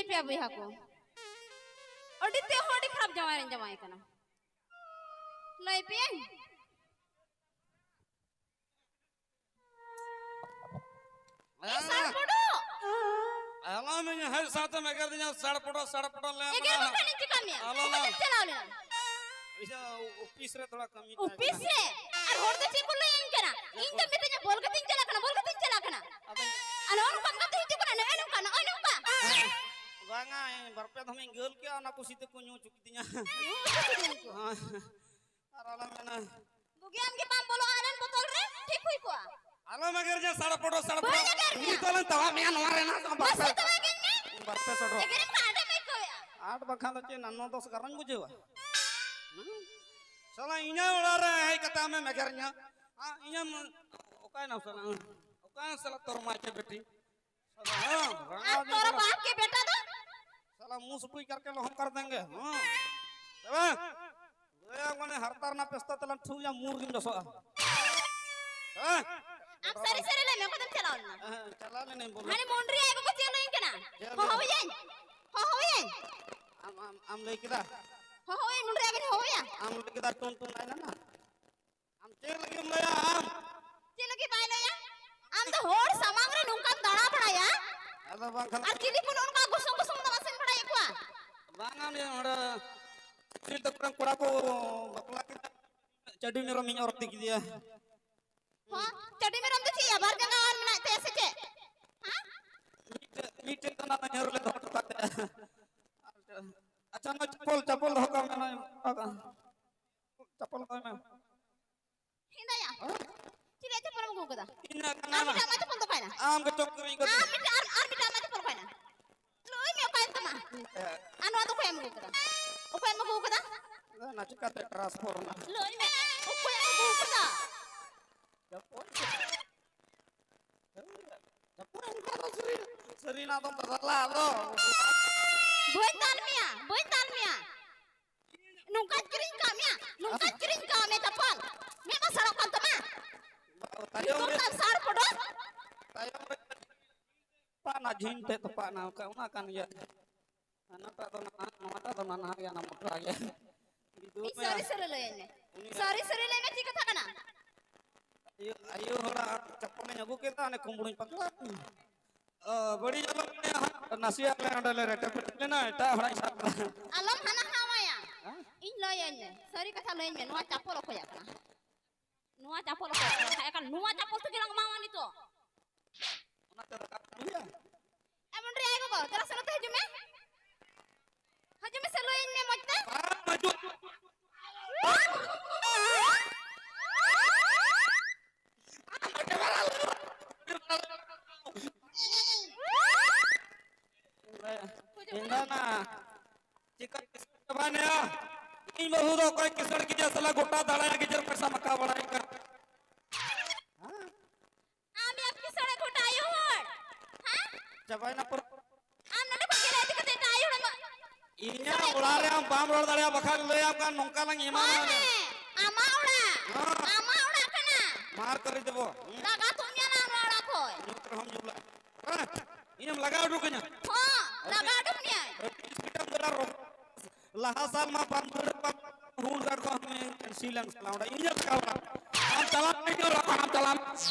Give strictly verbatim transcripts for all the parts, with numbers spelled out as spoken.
ᱯᱮᱭᱟ ᱵᱚᱭᱦᱟ ᱠᱚ, ᱟᱹᱰᱤ ᱛᱮ ᱦᱚᱸ ᱟᱹᱰᱤ ᱠᱷᱟᱨᱟᱯ ᱡᱟᱶᱟᱭ ᱨᱮᱱ ᱡᱟᱶᱟᱭ ᱠᱟᱱᱟ᱾ ᱞᱟᱹᱭ ᱯᱮᱭᱟᱹᱧ᱾ ᱮ ᱥᱟᱲ ᱯᱚᱰᱚᱜ! ᱟᱞᱚᱢ ᱤᱧ ᱦᱮᱡ ᱥᱟᱶᱛᱮᱢ ᱮᱜᱮᱨ ᱫᱤᱧᱟ, ᱥᱟᱲ ᱯᱚᱰᱚᱜ, ᱥᱟᱲ ᱯᱚᱰᱚᱜ ᱞᱮ ᱮᱜᱮᱨ ᱢᱮᱱᱟ᱾ ᱵᱟᱠᱷᱟᱱ ᱤᱧ ᱪᱤᱠᱟᱹ ᱢᱮᱭᱟ? ᱟᱞᱚ ᱚᱠᱟ ᱞᱟᱝ ᱛᱮᱢ ᱪᱟᱞᱟᱣ ᱞᱮᱱᱟ? ᱤᱭᱟᱹ, ᱚᱯᱷᱤᱥ ᱨᱮ ᱛᱷᱚᱲᱟ ᱠᱟᱹᱢᱤ ᱛᱟᱦᱮᱸ ᱚᱯᱷᱤᱥ ᱠᱟᱱᱟ᱾ ᱨᱮ? ᱟᱨ ᱦᱚᱲ ᱫᱚ ᱪᱮᱫ ᱠᱚ ᱞᱟᱹᱭᱟᱹᱧ ᱠᱟᱱᱟ? ᱤᱧ ᱫᱚ ᱢᱤᱛᱟᱹᱧᱟ, "ᱵᱚᱞ ᱜᱟᱛᱮᱧ ᱪᱟᱞᱟᱜ ᱠᱟᱱᱟ, ᱵᱚᱞ ᱜᱟᱛᱮᱧ ᱪᱟᱞᱟᱜ ᱠᱟᱱᱟ᱾" ᱟᱫᱚ ᱟᱨ ᱱᱚᱜᱼᱚ ᱱᱚᱝᱠᱟ ᱠᱟᱛᱮ ᱦᱤᱡᱩᱜ ᱠᱟᱱᱟ, ᱱᱚᱜᱼᱚᱭ ᱱᱚᱝᱠᱟ, ᱱᱚᱜᱼᱚᱭ ᱱᱚᱝᱠᱟ᱾ ᱵᱟᱝᱟ, ᱤᱧ ᱵᱟᱨ ᱯᱮ ᱫᱷᱟᱣ ᱤᱧ ᱜᱳᱞ ᱠᱮᱜᱼᱟ, ᱚᱱᱟ ᱠᱩᱥᱤ ᱛᱮᱠᱚ ᱧᱩ ᱦᱚᱪᱚ ᱠᱤᱫᱤᱧᱟ᱾ ᱧᱩ ᱦᱚᱪᱚ ᱠᱤᱫᱤᱧ ᱠᱚ? ᱦᱳᱭ᱾ ᱟᱨ ᱟᱞᱚᱢ ᱢᱮᱱᱟ᱾ ᱵᱩᱜᱤᱭᱟᱢ ᱜᱮ ᱵᱟᱢ ᱵᱚᱞᱚᱜᱼᱟ ᱟᱞᱮᱨᱮᱱ ᱵᱚᱛᱚᱞ ᱨᱮ, ᱴᱷᱤᱠ ᱦᱩᱭ ᱠᱚᱜᱼᱟ᱾ ᱟᱞᱚᱢ ᱮᱜᱮᱨ ᱡᱮ ᱥᱟᱲ ᱯᱚᱴᱚ, ᱥᱟᱲ ᱯᱚᱴᱚ᱾ ᱵᱟᱹᱧ ᱮᱜᱮᱨ ᱢᱮᱭᱟ᱾ ᱱᱤᱛᱚᱜ ᱞᱟᱝ ᱛᱟᱣᱟ ᱢᱮᱭᱟ ᱱᱚᱣᱟ ᱨᱮᱱᱟᱜ ᱫᱚ ᱵᱟᱨ ᱯᱮ, ᱢᱟᱥᱮ ᱛᱟᱣᱟ ᱮᱜᱮᱨ ᱢᱮ᱾ ᱵᱟᱨ ᱯᱮ ᱥᱚᱰᱚ᱾ ᱮᱜᱮᱨ ᱢᱮ ᱟᱹᱰᱤᱢ ᱟᱹᱭᱠᱟᱹᱣᱮᱫᱼᱟ᱾ ᱟᱴ ᱵᱟᱠᱷᱟᱱ ᱫᱚ ᱪᱮᱫ ᱱᱟᱱᱚ ᱫᱚᱥ ᱜᱟᱨᱚᱧ ᱵᱩᱡᱷᱟᱹᱣᱟ? ᱦᱩᱸ? ᱥᱟᱞᱟ ᱤᱧᱟᱹᱜ ᱚᱲᱟᱜ ᱨᱮ ᱦᱮᱡ ᱠᱟᱛᱮ ᱟᱢᱮᱢ ᱮᱜᱮᱨᱤᱧᱟ᱾ ᱟ, ᱤᱧᱟᱹᱢ, ᱚᱠᱟᱭᱮᱱᱟᱢ ᱥᱟᱞᱟ? ᱚᱠᱟᱭᱮᱱ ᱥᱟᱞᱟ ᱛᱚᱨ ᱢᱟᱭ ᱪᱮ ᱵᱮᱴᱤ? ᱥᱟᱞᱟ, ᱦᱮᱸ, ᱨᱟᱸᱜᱟᱣ ᱟᱨ ᱫᱤᱧ ᱛᱚᱨ ᱠᱟᱱᱟ᱾ ᱵᱟᱯ ᱜᱮ ᱵᱮᱴᱟ ᱫᱚ? ᱥᱟᱞᱟ ᱢᱩᱸ ᱥᱩᱴᱩᱭ ᱠᱟᱨᱠᱮ ᱞᱚᱦᱚᱢ ᱠᱟᱨ ᱫᱮᱝᱜᱮ᱾ ᱦᱮᱸ᱾ ᱛᱚᱵᱮ? ᱞᱟᱹᱭᱟ ᱢᱟᱱᱮ ᱦᱟᱨᱛᱟ ᱨᱮᱱᱟᱜ ᱯᱮᱥᱛᱟ ᱛᱮᱞᱟᱝ ᱴᱷᱩ ᱧᱟ ᱢᱩᱨ ᱜᱮᱢ ᱡᱚᱥᱚᱜᱼᱟ᱾ ᱦᱮᱸ? ᱟᱢ ᱥᱟᱹᱨᱤ ᱥᱟᱹᱨᱤ ᱞᱟᱹᱭ ᱢᱮ, ᱚᱠᱟ ᱛᱮᱢ ᱪᱟᱞᱟᱣ ᱞᱮᱱᱟ? ᱦᱮᱸ, ᱪᱟᱞᱟᱣ ᱞᱮᱱᱟᱹᱧ ᱵᱚᱞᱮ᱾ ᱦᱟᱱᱮ ᱢᱚᱱᱰᱨᱤ ᱟᱡ ᱜᱚᱜᱚ ᱪᱮᱫ ᱞᱟᱹᱭᱟᱹᱧ ᱠᱟᱱᱟ? ᱪᱮᱫ ᱞᱟᱹᱭ? ᱦᱚᱦᱚᱣᱟᱹᱭᱟᱹᱧ? ᱦᱚᱦᱚᱣᱟᱹᱭᱟᱹᱧ? ᱟᱢ, ᱟᱢ, ᱟᱢ ᱞᱟᱹᱭ ᱠᱮᱫᱟ? ᱦᱚᱦᱚᱣᱟᱹᱭᱟᱹᱧ, ᱢᱚᱱᱰᱨᱤ ᱟᱡ ᱜᱚᱧ ᱦᱚᱦᱚᱣᱟᱭᱟ? ᱟᱢ ᱞᱟᱹᱭ ᱠᱮᱫᱟ ᱴᱩᱱ ᱴᱩᱱ ᱟᱡ ᱱᱟᱱᱟ? ᱟᱢ ᱪᱮᱫ ᱞᱟᱹᱜᱤᱫ ᱮᱢ ᱞᱟᱹᱭᱟ ᱟᱢ? ᱪᱮᱫ ᱞᱟᱹᱜᱤᱫ ᱵᱟᱭ ᱞᱟᱹᱭᱟ? ᱟᱢ ᱫᱚ ᱦᱚᱲ ᱥᱟᱢᱟᱝ ᱨᱮ ᱱᱚᱝᱠᱟᱢ ᱫᱟᱬᱟ ᱵᱟᱲᱟᱭᱟ? ᱟᱫᱚ ᱵᱟᱝᱠᱷᱟᱱ ᱟᱨ ᱪᱤᱞᱤ ᱠᱚ ᱱᱚᱝᱠᱟ ᱜᱚᱥᱚᱝ ᱜᱚᱥᱚᱝ ᱫᱚᱢ ᱟᱥᱮᱱ ᱵᱟᱲᱟᱭᱮᱫ ᱠᱚᱣᱟ? ᱵᱟᱝᱟ, ᱩᱱᱤ ᱱᱚᱰᱮ ᱥᱤᱞ ᱛᱟᱠᱚ ᱨᱮᱱ ᱠᱚᱲᱟ ᱠᱚ ᱵᱟᱯᱞᱟ ᱠᱮᱫᱟ, ᱪᱟᱹᱰᱤ ᱢᱮᱨᱚᱢ ᱤᱧ ᱚᱨ ᱤᱫᱤ ᱠᱮᱫᱮᱭᱟ᱾ ᱦᱚᱸ, ᱪᱟᱹᱰᱤ ᱢᱮᱨᱚᱢ ᱫᱚ ᱪᱮᱫ ᱭᱟ? ᱵᱟᱨ ᱡᱟᱸᱜᱟ ᱚᱨ ᱢᱮᱱᱟᱜ ᱛᱟᱭᱟ ᱥᱮ ᱪᱮᱫ? ᱦᱮᱸ? ᱢᱤᱫᱴᱮᱡ, ᱢᱤᱫᱴᱮᱡ ᱫᱚ ᱚᱱᱟ ᱱᱟᱹᱭᱦᱟᱹᱨ ᱨᱮᱞᱮ ᱫᱚᱦᱚ ᱦᱚᱴᱚ ᱠᱟᱜ ᱛᱟᱭᱟ᱾ ᱟᱪᱪᱷᱟ, ᱚᱱᱟ ᱪᱟᱯᱚᱞ, ᱪᱟᱯᱚᱞ ᱫᱚᱦᱚ ᱠᱟᱜ ᱢᱮ, ᱚᱱᱟ ᱪᱟᱯᱚᱞ ᱫᱚᱦᱚᱭ ᱢᱮ᱾ ᱦᱮᱸᱫᱟᱭᱟ᱾ ᱦᱮᱸ? ᱪᱮᱫ ᱨᱮᱭᱟᱜ ᱪᱟᱯᱚᱞ ᱮᱢ ᱟᱹᱜᱩ ᱠᱟᱫᱟ? ᱤᱧᱟᱜ ᱠᱟᱱᱟ ᱟᱨ ᱱᱟ᱾ ᱢᱤᱫᱴᱟᱝ ᱟᱢᱟᱜ ᱪᱟᱯᱚᱞ ᱫᱚ ᱚᱠᱟᱭᱮᱱᱟ? ᱟᱢ ᱜᱮ ᱪᱚᱠ ᱠᱤᱨᱤᱧ ᱠᱟᱛᱮ᱾ ᱟᱨ ᱢᱤᱫᱴᱟᱝ, ᱟᱨ, ᱟᱨ ᱢᱤᱫᱴᱟᱝ ᱟᱢᱟᱜ ᱪᱟᱯᱚᱞ ᱚᱠᱟᱭᱮᱱᱟ? ᱞᱟᱹᱭ ᱢᱮ ᱚᱠᱟᱭᱮᱱ ᱛᱟᱢᱟ? ᱦᱮᱸ᱾ ᱟᱨ ᱱᱚᱣᱟ ᱫᱚ ᱚᱠᱚᱭᱮᱢ ᱟᱹᱜᱩ ᱠᱟᱫᱟ? ᱚᱠᱚᱭᱮᱢ ᱟᱹᱜᱩ ᱠᱟᱫᱟ? ᱚᱱᱟ ᱪᱤᱠᱟᱹᱛᱮ transfer ᱮᱱᱟ? ᱞᱟᱹᱭ ᱢᱮ, ᱚᱠᱚᱭᱮᱢ ᱟᱹᱜᱩ ᱠᱟᱫᱟ? ᱪᱟᱯᱚᱞ᱾ ᱪᱟᱯᱚᱞ ᱚᱱᱠᱟ ᱫᱚ ᱥᱟᱹᱨᱤ-, ᱥᱟᱹᱨᱤᱱᱟᱜ ᱫᱚᱢ ᱵᱟᱫᱟᱞᱟ ᱟᱫᱚ᱾ ᱵᱟᱹᱧ ᱫᱟᱞ ᱢᱮᱭᱟ, ᱵᱟᱹᱧ ᱫᱟᱞ ᱢᱮᱭᱟ᱾ ᱱᱚᱝᱠᱟᱧ ᱠᱤᱨᱤᱧ ᱠᱟᱜ ᱢᱮᱭᱟ, ᱱᱚᱝᱠᱟᱧ ᱠᱤᱨᱤᱧ ᱠᱟᱜ ᱢᱮᱭᱟ ᱪᱟᱯᱚᱞ᱾ ᱢᱮᱫ ᱢᱟ ᱥᱟᱲᱚᱜ ᱠᱟᱱ ᱛᱟᱢᱟ᱾ ᱛᱟᱭᱚᱢ ᱨᱮ ᱱᱤᱛᱚᱜ ᱛᱟᱢ ᱥᱟᱲ ᱯᱚᱰᱚᱨ᱾ ᱛᱟᱭᱚᱢ ᱨᱮ ᱚᱱᱟ ᱡᱷᱤᱱ ᱛᱮ ᱛᱚᱯᱟᱜ ᱮᱱᱟ, ᱚᱱᱠᱟ, ᱚᱱᱟ ᱠᱟᱱ ᱜᱮᱭᱟ᱾ ᱦᱟᱱᱟᱴᱟᱜ ᱫᱚ ᱱᱟᱦᱟᱜ, ᱱᱚᱣᱟᱴᱟᱜ ᱫᱚ ᱱᱟᱱᱦᱟ ᱜᱮᱭᱟ, ᱚᱱᱟ ᱢᱚᱴᱨᱟ ᱜᱮᱭᱟ᱾ ᱤᱧ ᱥᱚᱨᱤ ᱥᱚᱨᱤ ᱞᱟᱹᱭᱟᱹᱧ ᱢᱮ᱾ ᱩᱱᱤ ᱥᱚᱨᱤ ᱥᱚᱨᱤ ᱞᱟᱹᱭ ᱢᱮ, ᱪᱮᱫ ᱠᱟᱛᱷᱟ ᱠᱟᱱᱟ? ᱟᱭᱳ, ᱟᱭᱳ ᱦᱚᱲᱟᱜ ᱪᱟᱯᱚᱞᱤᱧ ᱟᱹᱜᱩ ᱠᱮᱫᱟ, ᱚᱱᱮ ᱠᱩᱢᱵᱽᱲᱩᱧ ᱯᱟᱠᱲᱟᱣ ᱠᱮᱫᱟ᱾ ᱚ, ᱵᱟᱹᱲᱤᱡ ᱟᱞᱚᱢ ᱢᱚᱱᱮᱭᱟ ᱦᱟᱸᱜ, ᱱᱟᱥᱮᱭᱟᱜ ᱞᱮ ᱚᱸᱰᱮ ᱞᱮ ᱨᱮᱴᱮᱯ ᱯᱮᱴᱮᱯ ᱞᱮᱱᱟ, ᱮᱴᱟᱜ ᱦᱚᱲᱟᱜ ᱤᱧ ᱥᱟᱵ ᱠᱮᱫᱟ᱾ ᱟᱞᱚᱢ ᱦᱟᱱᱟ ᱱᱟᱣᱟᱭᱟ᱾ ᱦᱮᱸ? ᱤᱧ ᱞᱟᱹᱭᱟᱹᱧ ᱢᱮ, ᱥᱟᱹᱨᱤ ᱠᱟᱛᱷᱟ ᱞᱟᱹᱭᱟᱹᱧ ᱢᱮ, ᱱᱚᱣᱟ ᱪᱟᱯᱚᱞ ᱚᱠᱚᱭᱟᱜ ᱠᱟᱱᱟ? ᱱᱚᱣᱟ ᱪᱟᱯᱚᱞ ᱚᱠᱚᱭᱟᱜ ᱠᱟᱱᱟ? ᱮᱠᱟᱞ ᱱᱚᱣᱟ ᱪᱟᱯᱚᱞ ᱛᱮᱜᱮ ᱞᱟᱝ ᱮᱢᱟᱢᱟ ᱱᱤᱛᱚᱜ᱾ ᱚᱱᱟᱛᱮ ᱨᱟᱠᱟᱵ ᱦᱩᱭᱟ᱾ ᱮ ᱢᱚᱱᱰᱨᱤ ᱟᱭᱳ ᱜᱚᱜᱚ, ᱫᱮᱞᱟ ᱥᱮ ᱱᱚᱛᱮ ᱦᱤᱡᱩᱜ ᱢᱮ᱾ ᱦᱤᱡᱩᱜ ᱢᱮᱥᱮ, ᱞᱟᱹᱭᱟᱹᱧ ᱢᱮ ᱢᱚᱡᱽ ᱛᱮ᱾ ᱵᱟᱢ ᱦᱤᱡᱩᱜ᱾ ᱮᱸᱰᱮᱱᱟ, ᱪᱤᱠᱟ ᱠᱤᱥᱟᱹᱬ ᱪᱟᱵᱟᱭᱮᱱᱟ? ᱤᱧ ᱵᱟᱹᱦᱩ ᱫᱚ ᱚᱠᱚᱭ ᱠᱤᱥᱟᱹᱬ ᱜᱮᱭᱟ, ᱥᱟᱞᱟ ᱜᱚᱴᱟ ᱫᱟᱲᱟᱭᱟ ᱜᱤᱫᱟᱹᱨ ᱯᱚᱭᱥᱟ ᱢᱟᱠᱟ ᱵᱟᱲᱟᱭ ᱠᱟᱱ᱾ ᱟᱢ ᱭᱟ ᱠᱤᱥᱟᱹᱬ ᱜᱷᱚᱴᱟ ᱟᱭᱳ ᱦᱚᱲ, ᱦᱮᱸ? ᱪᱟᱵᱟᱭᱮᱱᱟ ᱯᱚᱨ- ᱟᱢ ᱱᱚᱰᱮ ᱠᱷᱚᱱ ᱜᱮᱞᱮ ᱤᱫᱤ ᱠᱟᱛᱮ ᱮᱴᱟᱜ ᱟᱭᱳ ᱦᱚᱲ ᱮᱢᱟ- ᱤᱧᱟᱹᱜ ᱚᱲᱟᱜ ᱨᱮ ᱟᱢ ᱵᱟᱢ ᱨᱚᱲ ᱫᱟᱲᱮᱭᱟᱜᱼᱟ, ᱵᱟᱠᱷᱟᱱ ᱞᱟᱹᱭᱟᱢ ᱠᱟᱱ ᱱᱚᱝᱠᱟ ᱞᱟᱝ ᱮᱢᱟᱢᱟ᱾ ᱦᱳᱭ, ᱟᱢᱟᱜ ᱚᱲᱟᱜ, ᱦᱮᱸ᱾ ᱟᱢᱟᱜ ᱚᱲᱟᱜ ᱠᱟᱱᱟ᱾ ᱢᱟᱨ ᱠᱟᱹᱨᱤ ᱫᱮᱵᱚ᱾ ᱦᱩᱸ᱾ ᱞᱟᱜᱟ ᱛᱩᱫ ᱢᱮᱭᱟ ᱱᱟ ᱟᱢᱟᱜ ᱚᱲᱟᱜ ᱠᱷᱚᱱ᱾ ᱧᱩᱛ ᱨᱮᱦᱚᱸᱢ ᱡᱩᱞᱟ᱾ ᱦᱮᱸ? ᱤᱧᱮᱢ ᱞᱟᱜᱟ ᱩᱰᱩᱠᱟᱹᱧᱟ᱾ ᱦᱚᱸ, ᱞᱟᱜᱟ ᱩᱰᱩᱠ ᱢᱮᱭᱟᱭ᱾ ᱟᱹᱰᱤ ᱥᱯᱤᱰᱮᱢ ᱫᱟᱹᱲᱟ, ᱨᱚ- ᱞᱟᱦᱟ ᱥᱟᱞ ᱢᱟ ᱵᱟᱢ ᱫᱟᱹᱲ, ᱵᱟᱢ ᱦᱩᱲ ᱜᱟᱲ ᱠᱚ ᱦᱟᱢᱮ ᱥᱤᱞᱟᱝ ᱥᱟᱞᱟᱣ ᱚᱸᱰᱮ ᱤᱧ ᱪᱟᱞᱟᱣ ᱮᱱᱟ᱾ ᱟᱢ ᱪᱟᱞᱟᱜ ᱢᱮ, ᱤᱧ ᱚᱲᱟᱜ ᱠᱷᱚᱱ ᱟᱢ ᱪᱟᱞᱟᱜ ᱢᱮ᱾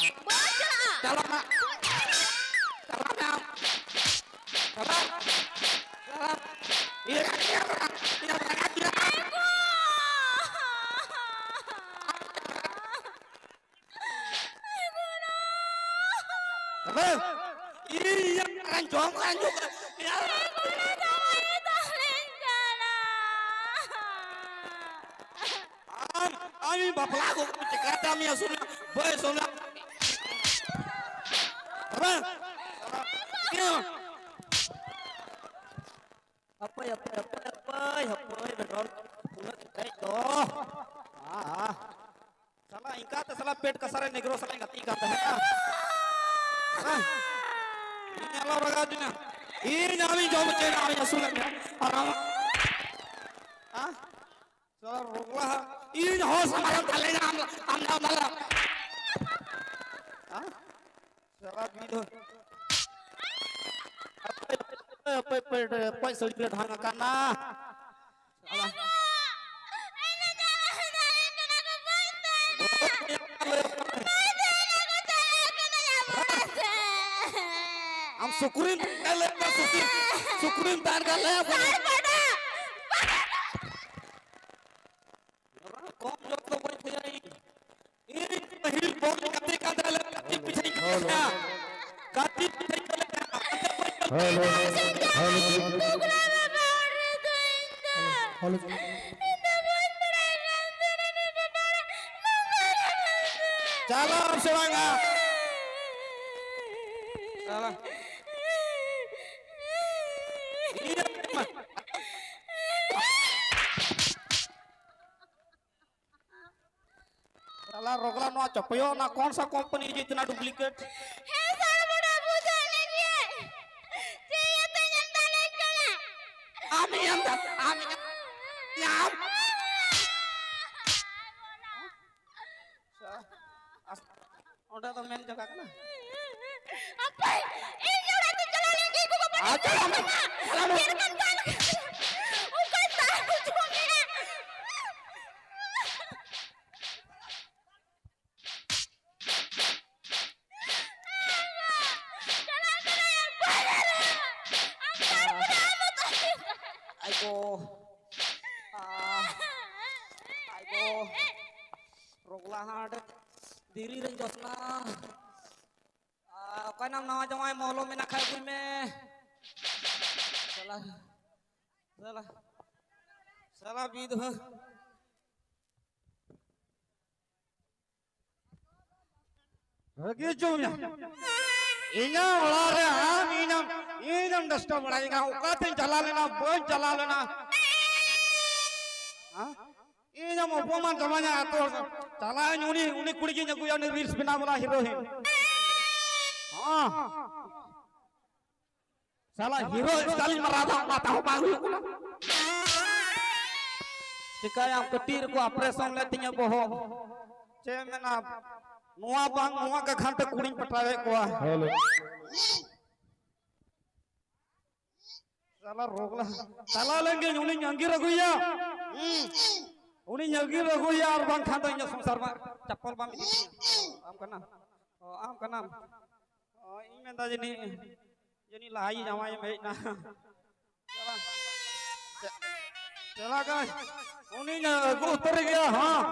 ᱵᱟᱹᱧ ᱪᱟᱞᱟᱜᱼᱟ᱾ ᱪᱟᱞᱟᱜ ᱢᱮ᱾ ᱪᱟᱞᱟᱜ ᱢᱮ ᱟᱢ᱾ ᱪᱟᱞᱟᱜ᱾ ᱪᱟᱞᱟᱜ᱾ ᱤᱭᱟᱹ, ᱤᱭᱟᱹ, ᱤᱭᱟᱹ, ᱤᱭᱟᱹ᱾ ᱦᱮᱞᱳ! ᱤᱧ ᱤᱧᱟᱹᱜ ᱡᱚᱢ ᱠᱟᱜ ᱧᱩ ᱠᱟᱜ᱾ ᱟᱢ, ᱟᱢ ᱤᱧ ᱵᱟᱯᱞᱟ ᱠᱚ ᱪᱤᱠᱟᱹᱛᱮ ᱟᱢ ᱤᱧ ᱟᱹᱥᱩᱞᱟ? ᱵᱟᱹᱧ ᱟᱹᱥᱩᱞᱟ᱾ ᱦᱮᱞᱳ! ᱤᱭᱟᱹ! ᱦᱟᱯᱳᱭ, ᱦᱟᱯᱳᱭ, ᱦᱟᱯᱳᱭ, ᱦᱟᱯᱳᱭ, ᱦᱟᱯᱳᱭ, ᱵᱮᱰᱨᱚᱞ ᱩᱱᱟᱹᱜ ᱫᱮᱡ ᱫᱚ᱾ ᱟᱦᱟ᱾ ᱥᱟᱞᱟ ᱤᱱᱠᱟᱛᱮ ᱥᱟᱞᱟ ᱯᱮᱴ ᱠᱟᱥᱟ ᱨᱮ ᱱᱮᱜᱽᱨᱳ ᱥᱟᱞᱟᱜ ᱤᱧ ᱜᱟᱛᱮᱜ ᱠᱟᱱ ᱛᱟᱦᱮᱸᱱᱟ᱾ ᱦᱮᱸ? ᱤᱧ ᱟᱞᱚᱢ ᱨᱟᱜᱟᱣ ᱦᱚᱪᱚᱧᱟ᱾ ᱤᱧ ᱟᱢᱤᱧ ᱡᱚᱢ ᱦᱚᱪᱚᱭᱮᱱᱟ, ᱟᱢᱤᱧ ᱟᱹᱥᱩᱞᱮᱫ ᱢᱮᱭᱟ᱾ ᱟᱨ ᱟᱢ, ᱦᱮᱸ? ᱥᱟᱞᱟ ᱨᱳᱜᱽᱞᱟ, ᱤᱧ ᱦᱚᱸ ᱥᱟᱢᱟᱝ ᱨᱮᱢ ᱫᱟᱞᱮᱧᱟ, ᱟᱢ, ᱟᱢ ᱫᱚ ᱵᱟᱞᱟ᱾ ᱦᱮᱸ? ᱥᱟᱞᱟ ᱢᱤᱫ ᱫᱚ᱾ ᱯᱟᱹᱭ ᱯᱟᱹᱭ ᱯᱟᱹᱭ ᱥᱟᱹᱲᱤ ᱨᱮ ᱰᱷᱟᱝ ᱟᱠᱟᱱᱟ᱾ ᱟᱢ ᱥᱩᱠᱨᱤᱢ ᱛᱟᱦᱮᱸ ᱞᱮᱱ ᱠᱷᱟᱱ ᱥᱩᱠᱨᱤ, ᱥᱩᱠᱨᱤᱢ ᱛᱟᱦᱮᱸ ᱞᱮᱱ ᱠᱷᱟᱱ ᱞᱟᱹᱭ ᱟᱠᱚ ᱢᱮ᱾ ᱠᱚᱢ ᱡᱚᱢ ᱫᱚ ᱵᱟᱹᱧ ᱠᱷᱚᱡᱟ ᱤᱧ᱾ ᱤᱧ ᱯᱟᱹᱦᱤᱞ ᱵᱚᱞ ᱜᱟᱛᱮ ᱠᱟᱱ ᱛᱟᱦᱮᱸ ᱞᱮ ᱠᱟᱹᱴᱤᱡ ᱯᱤᱪᱷᱟᱹᱧ ᱠᱷᱮᱞ ᱛᱟᱦᱮᱸ᱾ ᱠᱟᱹᱴᱤᱡ ᱯᱤᱪᱷᱟᱹᱧ ᱠᱷᱮᱞ ᱛᱟᱦᱮᱸ᱾ ᱦᱮᱞᱳ᱾ ᱦᱮᱞᱳ᱾ ᱦᱮᱞᱳ᱾ ᱪᱟᱞᱟᱣ ᱥᱮ ᱵᱟᱝᱟ? ᱪᱟᱞᱟᱣ᱾ ᱥᱟᱞᱟ ᱨᱚᱜᱽᱞᱟ, ᱱᱚᱣᱟ ᱪᱚᱯᱚᱭᱚᱜ ᱚᱱᱟ ᱠᱚᱱ ᱥᱟ ᱠᱚᱢᱯᱟᱱᱤ ᱡᱮ ᱤᱛᱱᱟ ᱰᱩᱯᱞᱤᱠᱮᱴ? ᱦᱮᱸ ᱥᱟᱞᱟ ᱵᱚᱰᱟ ᱵᱩᱡᱷᱟᱹᱣ ᱞᱮᱱ ᱜᱮᱭᱟᱭ᱾ ᱪᱮᱫ ᱤᱭᱟᱹᱛᱮ ᱧᱟᱢ ᱫᱟᱲᱮᱭᱟᱜ ᱠᱟᱱᱟ? ᱟᱢ ᱧᱟᱢ ᱫᱟ, ᱟᱢ ᱧᱟᱢ, ᱧᱟᱢ᱾ ᱚᱸᱰᱮ ᱫᱚ ᱢᱮᱱ ᱡᱟᱭᱜᱟ ᱠᱟᱱᱟ᱾ ᱟᱯᱮ, ᱤᱧ ᱚᱲᱟᱜ ᱛᱮ ᱪᱟᱞᱟᱣ ᱞᱮᱱ ᱜᱮ, ᱤᱧ ᱜᱚᱜᱚ ᱵᱟᱵᱟ ᱟᱨ ᱪᱟᱞᱟᱣ ᱢᱮ, ᱪᱟᱞᱟᱣ ᱢᱮ᱾ ᱪᱮᱫ ᱞᱮᱠᱟᱱ ᱵᱟᱝ? ᱚᱠᱟ ᱥᱟᱨ ᱠᱚ ᱡᱚᱢ ᱢᱮᱭᱟ? ᱪᱟᱞᱟᱣ ᱠᱟᱱᱟᱭ ᱵᱟᱦᱨᱮ ᱨᱮ᱾ ᱟᱢ ᱥᱟᱨ ᱠᱚ ᱡᱚᱢ ᱢᱮᱭᱟ᱾ ᱟᱭ ᱜᱚ᱾ ᱟ, ᱟᱭ ᱜᱚ᱾ ᱨᱚᱜᱽᱞᱟ ᱦᱟᱸᱰᱮ ᱫᱷᱤᱨᱤ ᱨᱮ ᱡᱚᱥᱱᱟ᱾ ᱟ, ᱚᱠᱟᱭᱱᱟᱢ ᱱᱟᱣᱟ ᱡᱟᱶᱟᱭ? ᱢᱚᱞᱚ ᱢᱮᱱᱟᱜ ᱠᱷᱟᱡ ᱟᱹᱜᱩᱭ ᱢᱮ᱾ ᱥᱟᱞᱟ, ᱥᱟᱞᱟ, ᱥᱟᱞᱟ ᱵᱤᱫᱷᱣᱟ᱾ ᱵᱷᱟᱹᱜᱤ ᱦᱚᱪᱚ ᱢᱮᱭᱟ᱾ ᱤᱧᱟᱹᱜ ᱚᱲᱟᱜ ᱨᱮ ᱟᱢ ᱤᱧᱮᱢ, ᱤᱧᱮᱢ ᱰᱤᱥᱴᱟᱨᱵ ᱵᱟᱲᱟᱭᱤᱧᱟ᱾ ᱚᱠᱟᱛᱮᱧ ᱪᱟᱞᱟᱣ ᱞᱮᱱᱟ, ᱵᱟᱹᱧ ᱪᱟᱞᱟᱣ ᱞᱮᱱᱟ᱾ ᱦᱮᱸ? ᱤᱧᱮᱢ ᱚᱯᱚᱢᱟᱱ ᱪᱟᱵᱟᱧᱟ ᱟᱹᱛᱩ ᱦᱚᱲ ᱥᱟᱶ᱾ ᱪᱟᱞᱟᱜ ᱟᱹᱧ ᱩᱱᱤ, ᱩᱱᱤ ᱠᱩᱲᱤ ᱜᱤᱧ ᱟᱹᱜᱩᱭᱟ, ᱩᱱᱤ ᱨᱤᱞᱥ ᱵᱮᱱᱟᱣ ᱵᱟᱞᱟ ᱦᱤᱨᱳᱭᱤᱱ᱾ ᱦᱚᱸ᱾ ᱥᱟᱞᱟ ᱦᱤᱨᱳ ᱥᱴᱟᱭᱤᱞ ᱢᱟᱨᱟᱣ ᱫᱟ, ᱚᱱᱟ ᱛᱮᱦᱚᱸ ᱵᱟᱝ ᱦᱩᱭᱩᱜ ᱠᱟᱱᱟ᱾ ᱪᱤᱠᱟᱹᱭᱟᱢ, ᱠᱟᱹᱴᱤᱡ ᱨᱮᱠᱚ ᱚᱯᱟᱨᱮᱥᱚᱱ ᱞᱮᱫ ᱛᱤᱧᱟᱹ ᱵᱚᱦᱚᱜ᱾ ᱪᱮᱫ ᱮᱢ ᱢᱮᱱᱟ, ᱱᱚᱣᱟ ᱵᱟᱝ ᱱᱚᱣᱟ ᱠᱟᱠᱷᱟᱱ ᱛᱮ ᱠᱩᱲᱤᱧ ᱯᱟᱴᱟᱣᱮᱫ ᱠᱚᱣᱟ᱾ ᱦᱮᱞᱳ᱾ ᱥᱟᱞᱟ ᱨᱳᱜᱽ ᱞᱟ-, ᱪᱟᱞᱟᱣ ᱞᱮᱱ ᱜᱤᱧ, ᱩᱱᱤᱧ ᱟᱸᱜᱤᱨ ᱟᱹᱜᱩᱭᱟ᱾ ᱦᱩᱸ᱾ ᱩᱱᱤᱧ ᱟᱸᱜᱤᱨ ᱟᱹᱜᱩᱭᱟ, ᱟᱨ ᱵᱟᱝᱠᱷᱟᱱ ᱫᱚ ᱤᱧᱟᱹᱜ ᱥᱚᱝᱥᱟᱨ ᱢᱟ ᱪᱟᱯᱚᱞ ᱵᱟᱢ ᱤᱫᱤ ᱛᱤᱧᱟ᱾ ᱟᱢ ᱠᱟᱱᱟᱢ᱾ ᱚ, ᱟᱢ ᱠᱟᱱᱟᱢ᱾ ᱚ, ᱤᱧ ᱢᱮᱱᱫᱟ ᱡᱟᱹᱱᱤᱡ, ᱡᱟᱹᱱᱤᱡ ᱞᱟᱦᱟᱭᱤᱡ ᱡᱟᱶᱟᱭ ᱮᱢ ᱦᱮᱡ ᱮᱱᱟ᱾ ᱪᱮ-, ᱪᱮᱞᱟ ᱠᱟᱱᱟᱭ᱾ ᱩᱱᱤᱧ ᱟᱹᱜᱩ ᱩᱛᱟᱹᱨ ᱜᱮᱭᱟ, ᱦᱚᱸ᱾